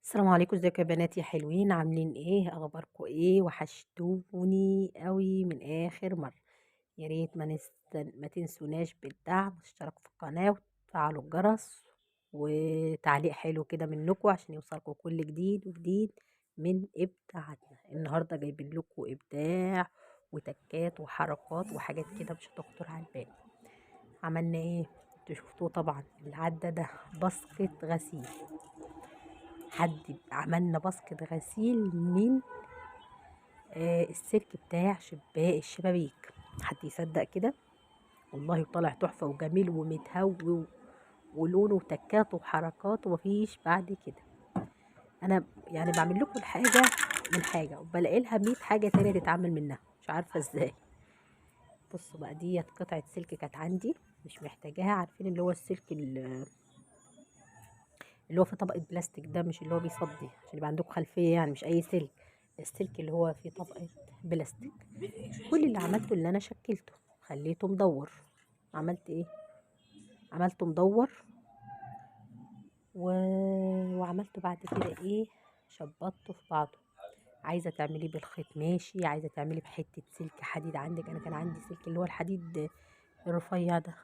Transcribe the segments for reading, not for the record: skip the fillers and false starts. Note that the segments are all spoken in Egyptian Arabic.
السلام عليكم، ازيكم يا بنات يا حلوين؟ عاملين ايه؟ اخباركم ايه؟ وحشتوني قوي من اخر مرة. يا ريت ما تنسوناش بالدعم والاشتراك في القناة وتفعلوا الجرس وتعليق حلو كده منكم عشان يوصلكم كل جديد وجديد من ابداعاتنا. النهارده جايبين لكم ابداع وتكات وحركات وحاجات كده مش هتخطر على البال. عملنا ايه؟ انتوا شفتوه طبعا، اللي عدى ده basket غسيل. حد عملنا basket غسيل من السلك بتاع شباك الشبابيك. حد يصدق كده؟ والله طالع تحفة وجميل ومتهوي ولونه وتكاته وحركاته ومفيش بعد كده. انا يعني بعمل لكم الحاجة من حاجة وبلاقي لها 100 حاجة تانية تتعمل منها، مش عارفه ازاي. بصوا بقى، ديت قطعه سلك كانت عندي مش محتاجاها. عارفين اللي هو السلك اللي هو في طبقه بلاستيك ده، مش اللي هو بيصدي، عشان يبقى عندكم خلفية، يعني مش اي سلك، السلك اللي هو في طبقه بلاستيك. كل اللي عملته اللي انا شكلته خليته مدور. عملت ايه؟ عملته مدور وعملته بعد كده ايه؟ شبطته في بعضه. عايزه تعمليه بالخيط ماشي، عايزه تعملي بحته سلك حديد عندك. انا كان عندي سلك اللي هو الحديد الرفيع ده.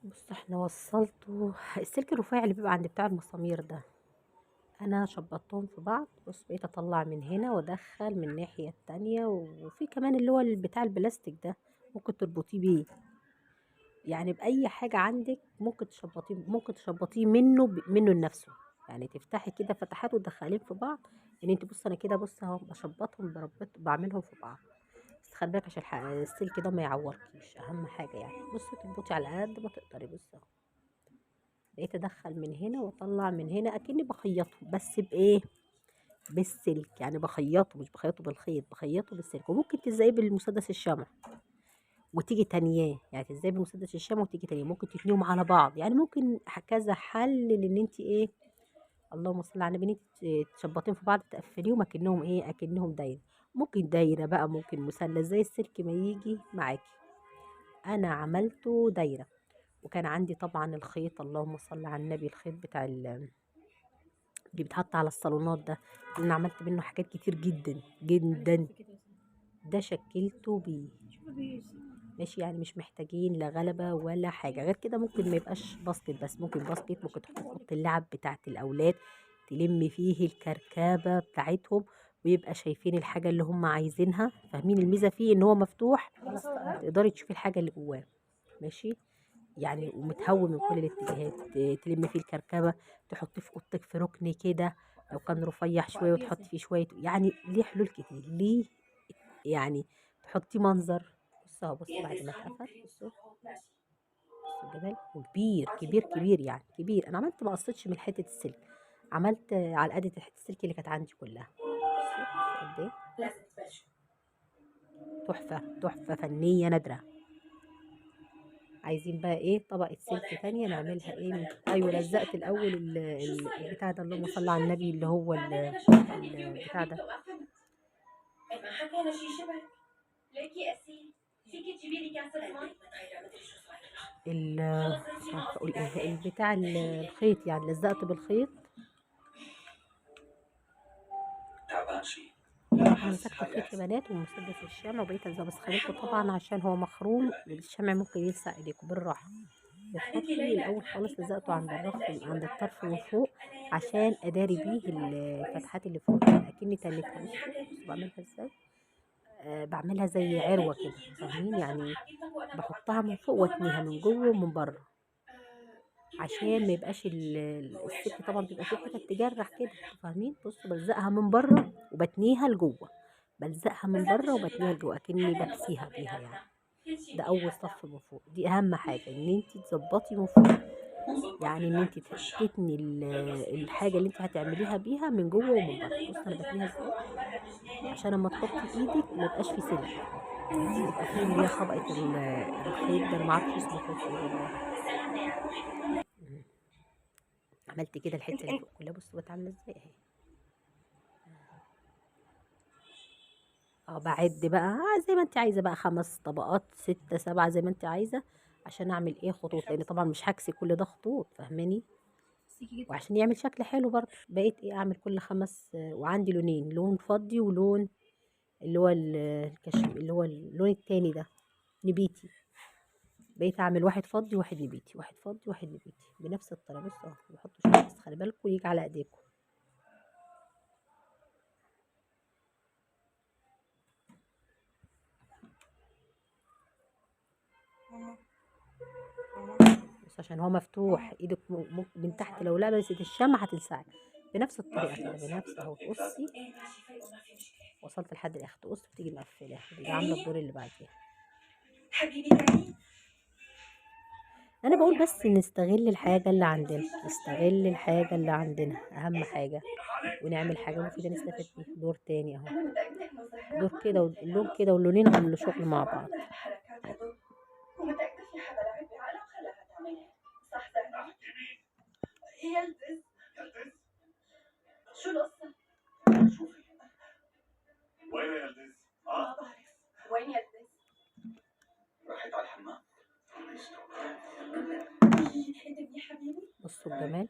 بص احنا وصلته السلك الرفيع اللي بيبقى عند بتاع المسامير ده، انا شبطتهم في بعض. بص بقيت اطلع من هنا وادخل من الناحية التانية. وفي كمان اللي هو بتاع البلاستيك ده ممكن تربطيه بيه، يعني باي حاجة عندك ممكن تشبطيه، ممكن تشبطيه منه لنفسه. يعني تفتحي كده فتحات وتدخليهم في بعض. يعني انت بص انا كده، بص اهو بشبطهم، بربط بعملهم في بعض. بس خلي بالك عشان السلك ده ما يعوركيش، اهم حاجة يعني. بصي تربطي على قد ما تقدري. بصي اهو بقيت ادخل من هنا واطلع من هنا اكني بخيطه، بس بايه؟ بالسلك. يعني بخيطه، مش بخيطه بالخيط، بخيطه بالسلك. وممكن تزقيه بالمسدس الشمع وتيجي تانياه، يعني تزقيه بالمسدس الشمع وتيجي تانياه. ممكن تتنيهم على بعض، يعني ممكن كذا حل لان انت ايه، اللهم صل على النبي، انت تشبطيهم في بعض تقفليهم اكنهم ايه، اكنهم دايرة. ممكن دايرة بقى، ممكن مثلث، زي السلك ما يجي معاكي. انا عملته دايرة. وكان عندي طبعا الخيط، اللهم صل على النبي، الخيط بتاع اللي بيتحط على الصالونات ده، اللي انا عملت منه حاجات كتير جدا جدا. ده شكلته بيه ماشي، يعني مش محتاجين لا غلبه ولا حاجة. غير كده ممكن ما يبقاش basket بس، ممكن basket، ممكن تحطه في اوضة اللعب بتاعه الاولاد، تلم فيه الكركبه بتاعتهم ويبقى شايفين الحاجة اللي هم عايزينها. فاهمين الميزة فيه؟ ان هو مفتوح، تقدري تشوفي الحاجة اللي جواه ماشي يعني، ومتهوي من كل الاتجاهات. تلم فيه الكركبه، تحطيه في اوضتك في ركن كده لو كان رفيع شوية، وتحطي فيه شوية. يعني ليه حلول كتير، ليه يعني تحطيه منظر. بصوا بصوا بعد ما اتقفل، بصوا بصوا الجمال، وكبير كبير كبير يعني كبير. انا عملت ما قصيتش من حتة السلك، عملت على قد حتة السلك اللي كانت عندي كلها. بصوا قد ايه تحفة، تحفة فنية نادرة. عايزين بقى ايه؟ طبقه سلك تانية نعملها ايه؟ ايوه لزقت الاول البتاع ده، اللهم صل على النبي، اللي هو البتاع ده. مش عارفه اقول ايه، البتاع الخيط يعني، لزقته بالخيط. انا مسكت الخيط يا بنات ومسدس الشمع وبقيت الزق، بس خليته طبعا عشان هو مخروم الشمع ممكن يلصق ايديكم. بالراحة بتحطي الاول خالص، لزقته عند الرف، عند الطرف من فوق عشان اداري بيه الفتحات اللي فوق، اكني تنيتها. بصوا بصوا بعملها ازاي، بعملها زي عروة كده، فاهمين يعني؟ بحطها من فوق واتنيها من جوه ومن بره عشان ما يبقاش السلك طبعا بيبقى فيه حتت تجرح كده، فاهمين؟ بصوا بلزقها من بره وبتنيها لجوه، بلزقها من بره وبتنيها لجوه اكني بكسيها بيها يعني. ده اول صف من فوق. دي اهم حاجة ان انت تظبطي من فوق، يعني ان انت تتني الحاجة اللي انت هتعمليها بيها من جوه ومن بره. بصوا انا بتنيها ازاي عشان اما تحطي ايدك ما يبقاش في سلك، يبقى فيه اللي هي طبقه الخيط ده، انا ما اعرفش اسمه خيط ايه والله. عملت كده الحتة اللي فوق كلها. بصوا بقت عامله ازاي اهي. بعد بقى زي ما انت عايزه بقى، 5 طبقات، 6 7 زي ما انت عايزه، عشان اعمل ايه؟ خطوط، لان طبعا مش هكسي كل ده خطوط، فاهماني؟ وعشان يعمل شكل حلو برضه بقيت ايه اعمل كل 5، وعندي لونين، لون فضي ولون اللي هو الكشف اللي هو اللون التاني ده نبيتي. بقيت اعمل واحد فضي واحد نبيتي، واحد فضي واحد نبيتي بنفس الطريقة. بصوا اهو بحط شوية بس خلي بالكم يجي على ايديكم. بس عشان هو مفتوح ايدك من تحت لو لمست الشمع هتلسعك. بنفس الطريقة كده بنفس اهو، تقصي وصلت لحد الاخر، تقصي وتيجي مقفلاها وتيجي عامله الدور اللي بعديها. انا بقول بس نستغل الحاجة اللي عندنا، نستغل الحاجة اللي عندنا اهم حاجة، ونعمل حاجة مفيدة نستفاد بيها. دور تاني اهو، دور كده واللون كده واللونين عملوا شغل مع بعض. شو القصة؟ شوفي وين يلدز؟ ما بعرف وين يلدز؟ راحت على الحمام. انت منيح حبيبي؟ بصوا الجمال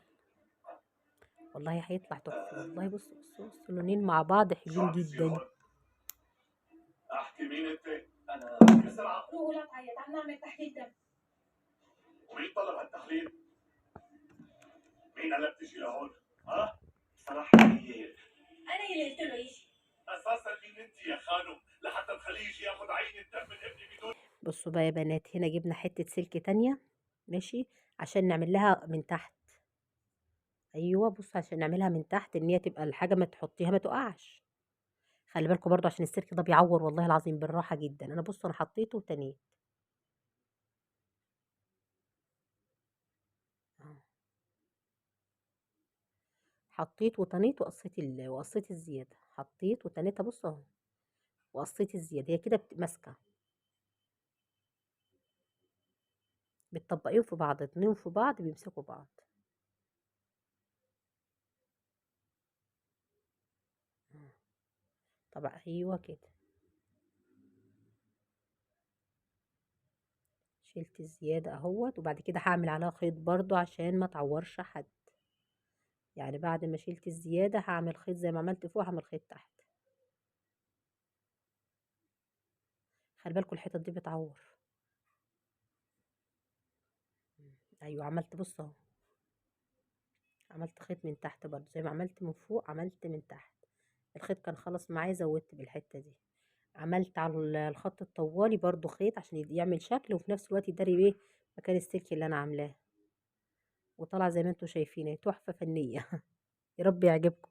والله هيطلع تحفة والله. بصوا بصوا بصوا اللونين مع بعض حلوين جدا. احكي مين انت؟ انا بسرعة. روح لا تعيط، عم نعمل تحليل دم. ومين طلب هالتحليل؟ مين قال لك تجي لهون؟ ها؟ صراحة أنا اللي قلت له يجي. أساساً مين أنت يا خانم لحتى تخليه يجي ياخذ عينة دم من ابني بدون؟ بصوا بقى يا بنات، هنا جبنا حتة سلك تانية ماشي عشان نعمل لها من تحت. أيوه بصوا عشان نعملها من تحت إن هي تبقى الحاجة ما تحطيها ما تقعش. خلي بالكم برضو عشان السلك ده بيعور والله العظيم، بالراحة جدا. أنا بصوا أنا حطيته وتنيت. حطيت وتنيت وقصيت وقصيت الزيادة، حطيت وتنيتها بصوا اهو وقصيت الزيادة. هي كده ماسكه، بتطبقيهم في بعض، اتنين في بعض بيمسكوا بعض. طبعا ايوه كده شلت الزيادة اهوت. وبعد كده هعمل عليها خيط برضو عشان ما تعورش حد. يعني بعد ما شلت الزيادة هعمل خيط زي ما عملت فوق، هعمل خيط تحت. خلي بالكم الحتت دي بتعور. ايوه عملت بص اهو، عملت خيط من تحت برضو زي ما عملت من فوق عملت من تحت. الخيط كان خلص معايا زودت بالحتة دي. عملت على الخط الطوالي برضو خيط عشان يعمل شكل، وفي نفس الوقت يداري ايه مكان السلك اللي انا عاملاه. وطلع زي ما انتم شايفين تحفة فنية. يا رب يعجبكم.